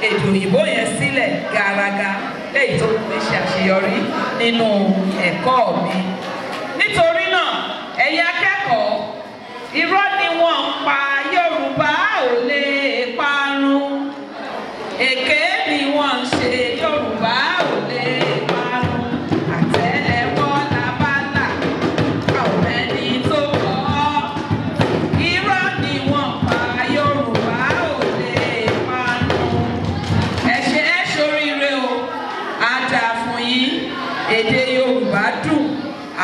èdè òyìnbó yẹn sílẹ̀ gàràgà léyìí tó mú mi ṣe àṣeyọrí nínú ẹ̀kọ́ mi. Nítorí náà, ẹ̀yin akẹ́kọ̀ọ́, irọ́ ni wọ́n ń pa, Yorùbá ò lè parun. Èké ni wọ́n ń ṣe, Yorùbá ò lè parun. Àtẹ́lẹwọ́ la bá là, a ò mẹ́ni tó kọ́. Irọ́ ni wọ́n ń pa, Yorùbá ò lè parun. Ẹ ṣe, ẹ ṣoríire o, á dáa fún yín. Èdè Yorùbá dùn,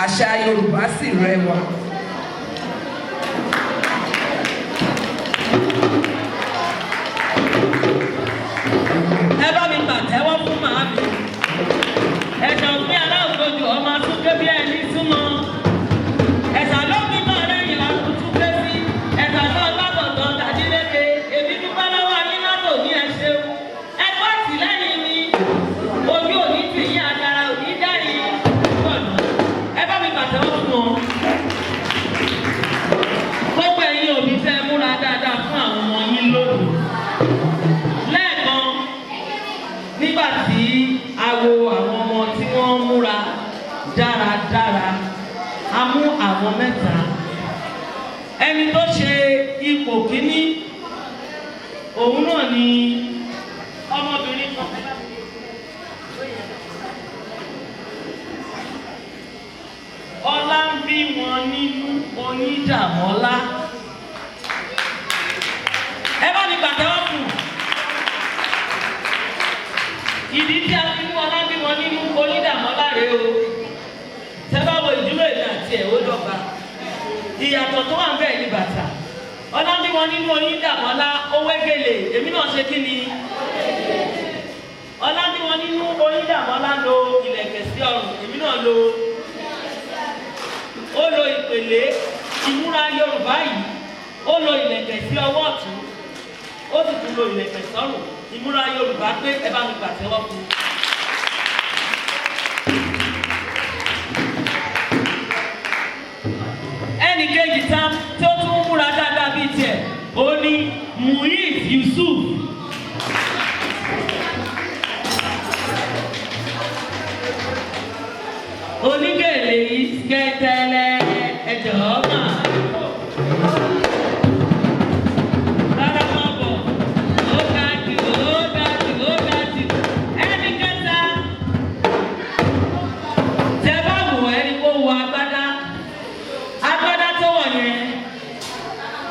àṣà Yorùbá sì rẹwà. Ẹ bá mi pàtẹ́wọ́ fún màámi. Ẹ̀sà òfin aláògbòjò ọmọ atúnké bí ẹni súnmọ́. Ẹ̀sà ló fi mọ́ lẹ́yìn látúntún ké sí. Ẹ̀sà náà lábọ̀tán tàdíléke. Èmi dúpẹ́ lọ́wọ́ yín látò ní ẹ ṣeun. Ẹ gbọ́ tìlẹ́yìn mi. Ojú òní tì yín, àgàrà òní dá yín. Ẹ bá mi pàtẹ́wọ́ fún wọn. ipò kíní, òun náà ni ọmọbìnrin kan. Ọlá ń bí wọn nínú Onídàmọ́lá. Ẹ bá mi pàtẹ́wọ́ fún un. Ìdí tí a fi mú ọlá ń bí wọn nínú Onídàmọ́lá rèé o. Tẹ́ bá wo ìdúró èmi àti ẹ̀, ó dọ́gba. Ìyàtọ̀ tó wà ń bẹ̀ ní bàtà. Ọlá ń bí wọn nínú Onídàmọ́lá, ó wégele, èmi náà ṣe kí ni? Ọlá ń bí wọn nínú Onídàmọ́lá lo ìlẹ̀kẹ̀ sí ọrùn, èmi náà lo, ó lo ìpèlé. Ìmúra Yorùbá yìí, ó lo ìlẹ̀kẹ̀ sí ọwọ́ ọ̀tún, ó sì tún lo ìlẹ̀kẹ̀ sọ́rùn. Ìmúra Yorùbá pé, ẹ bá mi pàtẹ́wọ́ fún un. Ẹnì kejì tá tí ó tún múra dáadáa bíi tiẹ̀, ó ní Muiz Yusuf. Onígèlè yìí kẹtẹlẹ ẹjọ mà. Rárá, má bọ̀, ó ga jù, ó ga jù, ó ga jù. Ẹnì kẹta, tẹ bá wò, ẹni kó wọ agbádá, agbádá tó wọ̀ yẹn,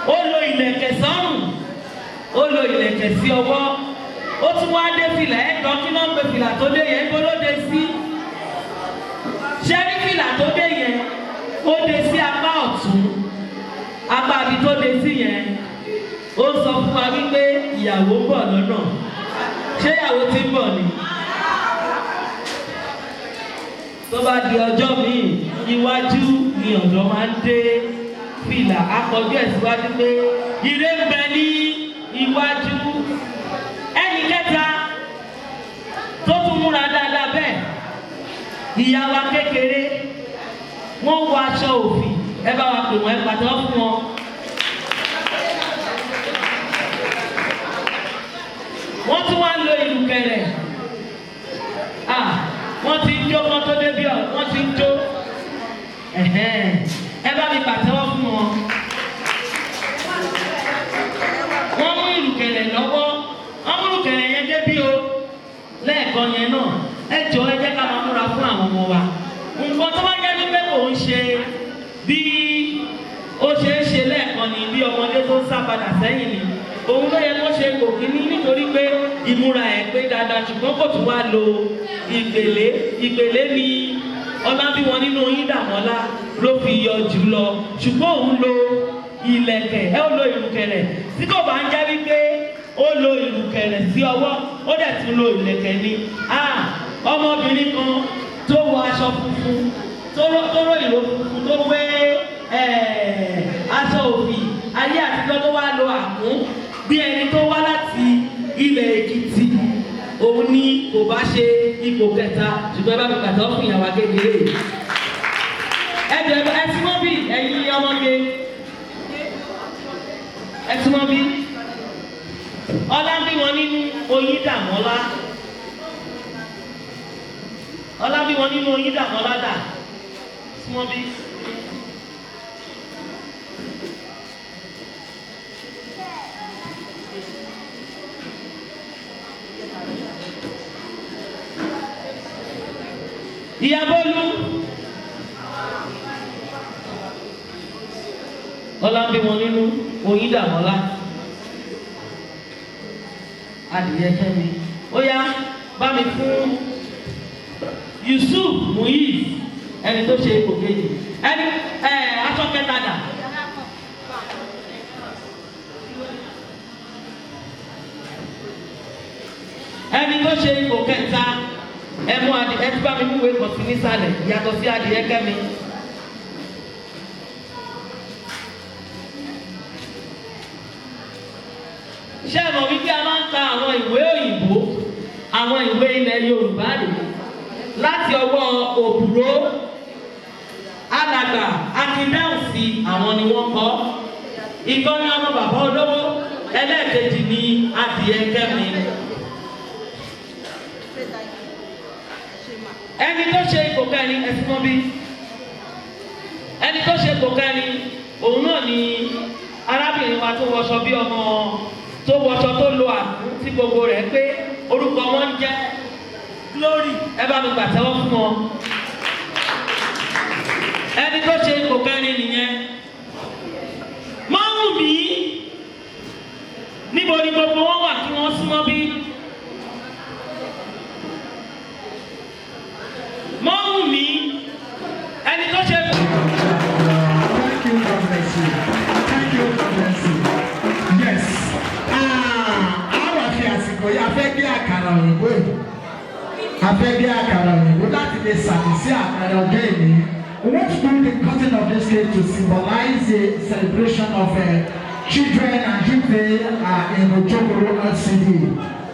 ó lo ìlẹ̀kẹ̀ sọ́rùn, ó lo ìlẹ̀kẹ̀ sí ọwọ́, ó tún wá dé fìlà. Ẹ̀gbọ́n, kí ló ń pe fìlà tó dé yẹn? Ibo ló dé sí? Ṣé ní fìlà tó dé yẹn, ó dé sí apá ọ̀tún. Apá ibi tó dé sí yẹn, ó sọ fún wa wípé ìyàwó ń bọ̀ lọ́nà. Ṣé ìyàwó ti ń bọ̀ ni? Tó bá di ọjọ́ míì, iwájú ni ọ̀dọ́ máa ń dé fìlà, akọjú ẹ̀ síwájú pé ire ń bẹ ní iwájú. Ẹnì kẹta tó tún múra dáadáa bẹ́ẹ̀, ìyá wa kékeré, wọ́n wọ aṣọ òfì. Ẹ bá wa pè wọ́n, ẹ pàtẹ́wọ́ fún wọn. Wọ́n tún wá lo ìrùkẹ̀rẹ̀. Ah, wọ́n ti ń jó kán tó débi ọ̀, wọ́n ti ń jó. Ẹ̀hẹ́n. Ẹ bá mi pàtẹ́wọ́ fún wọn. Wọ́n mú ìrùkẹ̀rẹ̀ lọ́wọ́, wọ́n mú ìrùkẹ̀rẹ̀ yẹn débi o lẹ́ẹ̀kan yẹn náà. Ẹ jọ, ẹ jẹ́ ká máa múra fún àwọn ọmọ wa. Nǹkan tó bá jẹ́ wípé kò ń ṣe bí ó ṣe ń ṣe lẹ́ẹ̀kan ni, bí ọmọdé tó ń sá padà sẹ́yìn ni, òun ló yẹ kó ṣe kò kíní, nítorí pé ìmúra ẹ̀ pé dáadáa, ṣùgbọ́n kò tún wá lo ìpèlé. Ìpèlé ni ọlá bí wọn nínú Oyíndàmọ́lá ló fi yọ jù lọ, ṣùgbọ́n òun lo ìlẹ̀kẹ̀, ẹ ó lo ìrùkẹ̀rẹ̀. Tí kò bá ń jẹ́ wípé ó lo ìrùkẹ̀rẹ̀ sí ọwọ́, ó dẹ̀ tún lo ìlẹ̀kẹ̀ ni. Ah, ọmọbìnrin kan tó wọ aṣọ funfun, tó ró ìró funfun, tó wé aṣọ òfì ayé àtijọ́, tó wá lo àkún bí ẹni tó wá láti ilẹ̀ Èkìtì, òun ni kò bá ṣe ipò kẹta. Ṣùgbọ́n ẹ bá mi pàtẹ́wọ́ fún ìyàwó akékeré. Ẹ jẹ́ ẹ súnmọ́ bí, ẹ̀yin ọmọge, ẹ súnmọ́ bí. Ọlá bí wọn nínú Oyíndàmọ́lá, ọlá bí wọn nínú Oyíndàmọ́lá dà, súnmọ́ bí. Ìyá Bólú, ọlá bí wọn nínú Oyíndàmọ́lá, adìyẹ Kẹ́mi, ó yá, bá mi fún Yusuf Muiz, ẹni tó ṣe ipò kejì, ẹni ẹ aṣọ kẹta dà. Ẹni tó ṣe ipò kẹta, ẹ mú adìyẹ, ẹ ti bá mi múwèé kan sí nísàlẹ̀ yàtọ̀ sí adìyẹ Kẹ́mi. Ṣé ẹ mọ̀ wípé a máa ń ta àwọn ìwé òyìnbó, àwọn ìwé ilẹ̀ Yorùbá rèé láti ọwọ́ Òbúrò Alàgbà Akíndáhùnsí, àwọn ni wọ́n kọ́. Ìkànnì ọmọ bàbá olówó, ẹlẹ́ẹ̀kejì ní adìyẹ Kẹ́mi. Ẹni tó ṣe ipò kẹrin, ẹsìn mọ́ bí. Ẹni tó ṣe ipò kẹrin, òun náà ni Arábìnrin wa tó wọṣọ bí ọmọ tó wọṣọ tó lo àkú tí gbogbo rẹ̀ pé orúkọ wọn ń jẹ́ Glory, ẹ bá mi pàtẹ́wọ́ fún wọn. Ẹni tó ṣe ipò kẹrin nìyẹn. Mọ́wùmí, níbo ni gbogbo wọn wà kí wọ́n súnmọ́ bí? Mọ́wùmí, ẹni tó ṣe. Thank you, God bless you. Thank you, God bless you. Yes. Ah, a wà fi àsìkò yìí, a fẹ́ gé àkàrà òyìnbó yìí. A fẹ́ gé àkàrà òyìnbó láti lè sàmì sí àpẹẹrẹ ọjọ́ ìní. We want to do the cutting of this cake to symbolize the celebration of Children and Youth Day in Ojokoro LCD.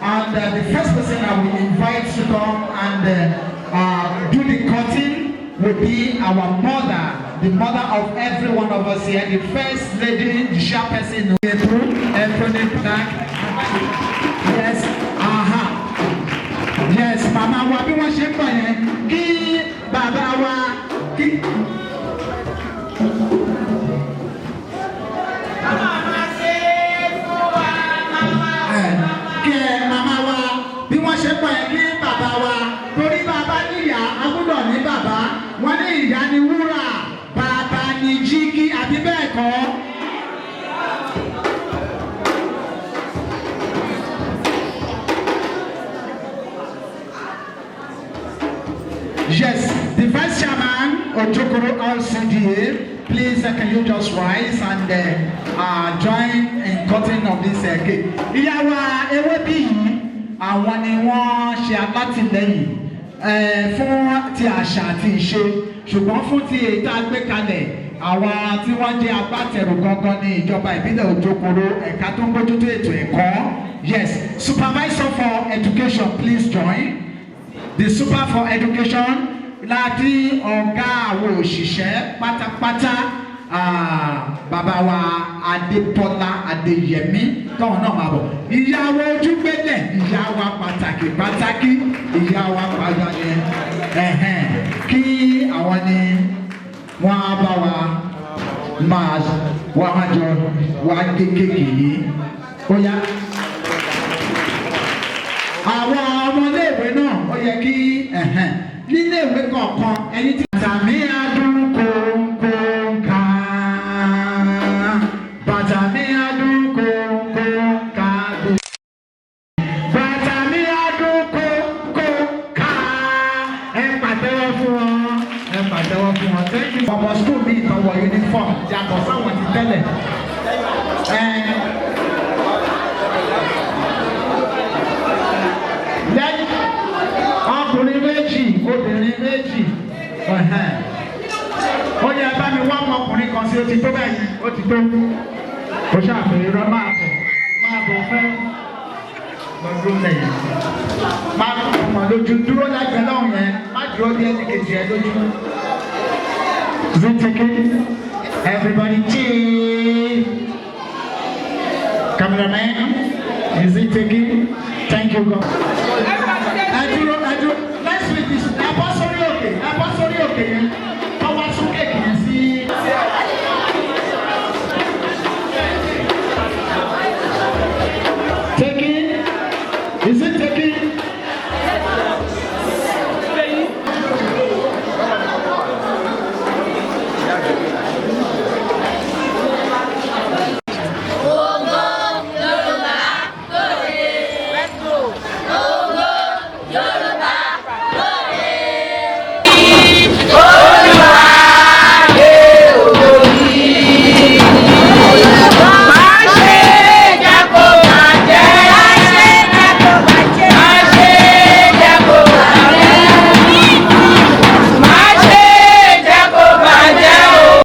And the first person I will invite to come and do the cutting will be our mother, the mother of every one of us here, the first lady, the chairperson, Anthony Black. Yes, aha. Yes, màmá wa bí wọ́n ṣe ń bọ̀ yẹn, kí bàbá wa kí. Kí ẹ màmá wa bí wọ́n ṣe ń bọ̀ yẹn, kí bàbá wa, torí bàbá níyà, a gbọ́dọ̀ ní bàbá. Wọ́n ní ìyá ni wúrà, bàbá ni jígí, àbí bẹ́ẹ̀ kọ́? Yes, the vice chairman, Ojokoro LCDA, please can you just rise and join in cutting of this cake. Ìyá wa ewébí yìí, àwọn ni wọ́n ṣe alátìlẹ́yìn fún ti àṣà àti ìṣe, ṣùgbọ́n fún ti èyí tá a gbé kalẹ̀, àwọn tí wọ́n jẹ́ agbátẹrù gangan ní ìjọba ìbílẹ̀ Ojokoro, ẹ̀ka tó ń bójútó ètò ẹ̀kọ́. Yes, supervisor for education, please join. The super for education láti ọ̀gá àwọn òṣìṣẹ́ pátápátá, bàbá wa Adébọ́lá Adéyẹmí, tọ́hún náà máa bọ̀. Ìyá wa ojúgbélẹ̀, ìyá wa pàtàkì pàtàkì, ìyá wa pàtàkì ẹ̀hẹ́n, kí àwọn ni wọ́n á bá wa máa wá wá jọ wá gé cake yìí. Ó yá, àwọn ọmọléèwé náà, ó yẹ kí ẹ̀hẹ́n níléèwé kọ̀ọ̀kan ẹni tí. Bàtà mi adùn kóńkóńká, bàtà mi adùn kóńkóńká, bàtà mi adùn kóńkóńká. Ẹ pàtẹ́wọ́ fún wọn, ẹ pàtẹ́wọ́ fún wọn. Thank you. Ọmọ school mi ìtàn wọ uniform yàtọ̀ sáwọn ti tẹ́lẹ̀. Ẹ lẹ́yìn ọkùnrin méjì, obìnrin méjì, ẹ̀hẹ́n. Ó yẹ bá mi wá ọmọkùnrin kan sí. Ó ti tó báyìí, ó ti tó. Ó ṣàfihàn irọ́. Máa bọ̀, máa bọ̀, fẹ́ lọ dúró lẹ́yìn. Máa ọmọ lójú, dúró lẹ́gbẹ̀ẹ́ lọ́hùn yẹn, má dúró bí ẹnì kejì ẹ lójú. Is it taken? Everybody cheer. Cameraman, is it taken? Thank you, God. Ẹ dúró, ẹ dúró. Let's read this. Ẹ bọ́ sórí òkè, ẹ bọ́ sórí òkè yẹn.